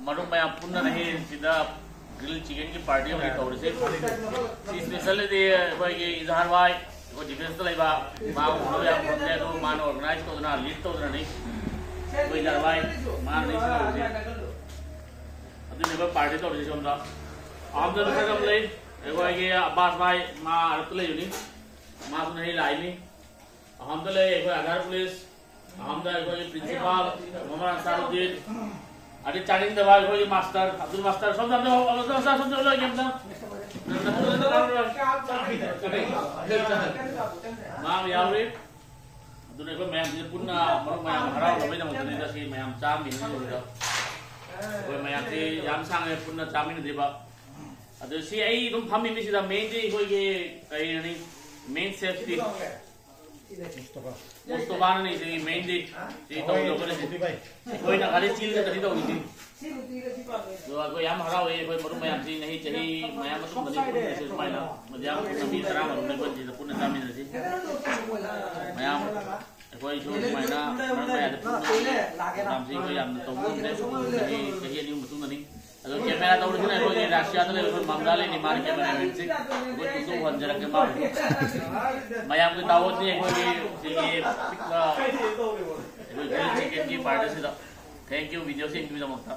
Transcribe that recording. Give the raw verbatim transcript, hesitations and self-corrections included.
ꯃꯔꯨꯞ ꯃꯌꯥꯝ ꯄꯨꯟꯅ ꯅꯍꯦꯟꯁꯤꯗ ꯒ꯭ꯔꯤꯜ ꯆꯤꯀꯟꯒꯤ ꯄꯥꯔꯇꯤ ꯑꯃ ꯇꯧꯔꯤꯁꯦ꯫ ꯁꯤ ꯏꯁꯄꯦꯁꯦꯜꯂꯤꯗꯤ ꯑꯩꯈꯣꯏꯒꯤ ꯏꯖꯍꯥꯔ ꯚꯥꯏ, ꯑꯩꯈꯣꯏ ꯗꯤꯐꯦꯟꯁꯇ ꯂꯩꯕ, ꯃꯥ ꯎꯅꯕ ꯌꯥꯝ ꯐꯪꯗ꯭ꯔꯦ, ꯑꯗꯨ ꯃꯥꯅ ꯑꯣꯔꯒꯅꯥꯏꯖ ꯇꯧꯗꯅ, ꯂꯤꯗ ꯇꯧꯗꯅꯅꯤ꯫ ꯑꯩꯈꯣꯏ ꯏꯖꯍꯥꯔ ꯚꯥꯏ, ꯃꯥꯅꯅꯤ ꯁꯤ ꯇꯧꯔꯤꯁꯦ꯫ ꯑꯗꯨꯅꯦꯕ ꯄꯥꯔꯇꯤ ꯇꯧꯔꯤꯁꯦ ꯁꯣꯝꯗ꯫ ꯑꯍꯥꯟꯕꯗ ꯈꯔ ꯑꯃ ꯂꯩ, ꯑꯩꯈꯣꯏꯒꯤ ꯑꯕꯥꯁ ꯚꯥꯏ, ꯃꯥ ꯑꯔꯕꯇ ꯂꯩꯕꯅꯤ, ꯃꯥꯁꯨ ꯅꯍꯦꯟ ꯂꯥꯛꯏꯅꯤ꯫ ꯑꯍꯥꯟꯕꯗ ꯂꯩ ꯑꯩꯈꯣꯏ ꯑꯙꯥꯔ ꯄꯨꯂꯤꯁ, ꯑꯍꯥꯟꯕꯗ ꯑꯩꯈꯣꯏꯒꯤ ꯄ꯭ꯔꯤꯟꯁꯤꯄꯥꯜ ꯃꯣꯍꯝꯃꯗ ꯑꯟꯁꯥꯔꯨꯗꯤꯟ, ꯑꯗꯩ ꯆꯥꯅꯤꯡꯗꯕ ꯑꯩꯈꯣꯏꯒꯤ ꯃꯥꯁꯇꯔ ꯑꯕꯗꯨꯜ ꯃꯥꯁꯇꯔ, ꯁꯣꯝꯗ ꯑꯝꯇ, ꯑꯕꯗꯨꯜ ꯃꯥꯁꯇꯔ, ꯁꯣꯝꯗ ꯎꯠꯂꯛꯑꯒꯦ ꯑꯝꯇ꯫ ꯃꯥ ꯑꯃ ꯌꯥꯎꯔꯤ꯫ ꯑꯗꯨꯅ ꯑꯩꯈꯣꯏ ꯃꯌꯥꯝꯁꯤꯅ ꯄꯨꯟꯅ ꯃꯔꯨꯞ ꯃꯌꯥꯝ ꯍꯔꯥꯎꯅꯕꯒꯤꯗꯃꯛꯇꯅꯤꯗ ꯁꯤ ꯃꯌꯥꯝ ꯆꯥꯃꯤꯟꯅꯔꯤꯕꯗ꯫ ꯑꯩꯈꯣꯏ ꯃꯌꯥꯝꯁꯤ ꯌꯥꯝ ꯁꯥꯡꯉꯦ ꯄꯨꯟꯅ ꯆꯥꯃꯤꯟꯅꯗꯦꯕ꯫ ꯑꯗꯨ ꯁꯤ ꯑꯩ ꯑꯗꯨꯝ ꯐꯝꯃꯤ ꯃꯤꯁꯤꯗ ꯃꯦꯟꯗꯤ ꯑꯩꯈꯣꯏꯒꯤ ꯀꯔꯤ ꯍꯥꯏꯅꯤ, ꯃꯦꯟ ꯁꯦꯐꯇꯤ ꯃꯨꯁꯇꯐꯥꯅꯅꯤ ꯁꯤꯒꯤ ꯃꯦꯟꯗꯤ꯫ ꯁꯤ ꯇꯧꯖꯕꯅꯤ꯫ ꯑꯩꯈꯣꯏꯅ ꯈꯔ ꯆꯤꯜꯂꯒꯗꯤ ꯇꯧꯔꯤꯁꯤ꯫ ꯑꯗꯣ ꯑꯩꯈꯣꯏ ꯌꯥꯝ ꯍꯔꯥꯎꯋꯦ, ꯑꯩꯈꯣꯏ ꯃꯔꯨꯞ ꯃꯌꯥꯝꯁꯤ ꯅꯍꯤ ꯆꯍꯤ ꯃꯌꯥꯝ ꯃꯇꯨꯡꯗꯅꯤ ꯄꯨꯟꯕꯁꯦ ꯁꯨꯃꯥꯏꯅ꯫ ꯃꯌꯥꯝ ꯄꯨꯟꯅ ꯃꯤ ꯇꯔꯥꯃꯔꯨꯝ ꯑꯩꯈꯣꯏ ꯁꯤꯗ ꯄꯨꯟꯅ ꯆꯥꯃꯤꯟꯅꯁꯤ꯫ ꯃꯌꯥꯝ ꯑꯩꯈꯣꯏꯁꯨ ꯁꯨꯃꯥꯏꯅ ꯃꯔꯛ ꯃꯌꯥꯗ ꯄꯨꯟꯕꯒꯤ ꯄ꯭ꯔꯣꯒ꯭ꯔꯥꯝꯁꯤ ꯑꯩꯈꯣꯏ ꯌꯥꯝꯅ ꯇꯧꯕ ꯉꯝꯗꯦ꯫ ꯆꯍꯤ, ꯆꯍꯤ ꯑꯅꯤ ꯑꯍꯨꯝ ꯃꯇꯨꯡꯗꯅꯤ꯫ ꯑꯗꯣ ꯀꯦꯃꯦꯔꯥ ꯇꯧꯔꯤꯁꯤꯅ ꯑꯩꯈꯣꯏꯒꯤ ꯔꯁꯤꯌꯥꯗ ꯂꯩꯕ ꯑꯩꯈꯣꯏ ꯃꯝꯗꯥ ꯂꯩꯅꯤ, ꯃꯥꯅ ꯀꯦꯃꯦꯔꯥꯃꯦꯟꯁꯤ꯫ ꯑꯩꯈꯣꯏ ꯇꯨꯡꯗ ꯎꯍꯟꯖꯔꯛꯀꯦ ꯃꯥꯕꯨ꯫ ꯃꯌꯥꯝꯒꯤ ꯗꯥꯋꯠꯅꯤ ꯑꯩꯈꯣꯏꯒꯤ ꯁꯤꯒꯤ ꯄꯤꯛꯄ ꯑꯩꯈꯣꯏ ꯒ꯭ꯔꯤꯜ ꯆꯤꯀꯟꯒꯤ ꯄꯥꯔꯇꯤꯁꯤꯗ꯫ Thank you, ꯚꯤꯗꯤꯑꯣꯁꯤ ꯌꯦꯡꯕꯤꯕꯒꯤꯗꯃꯛꯇ꯫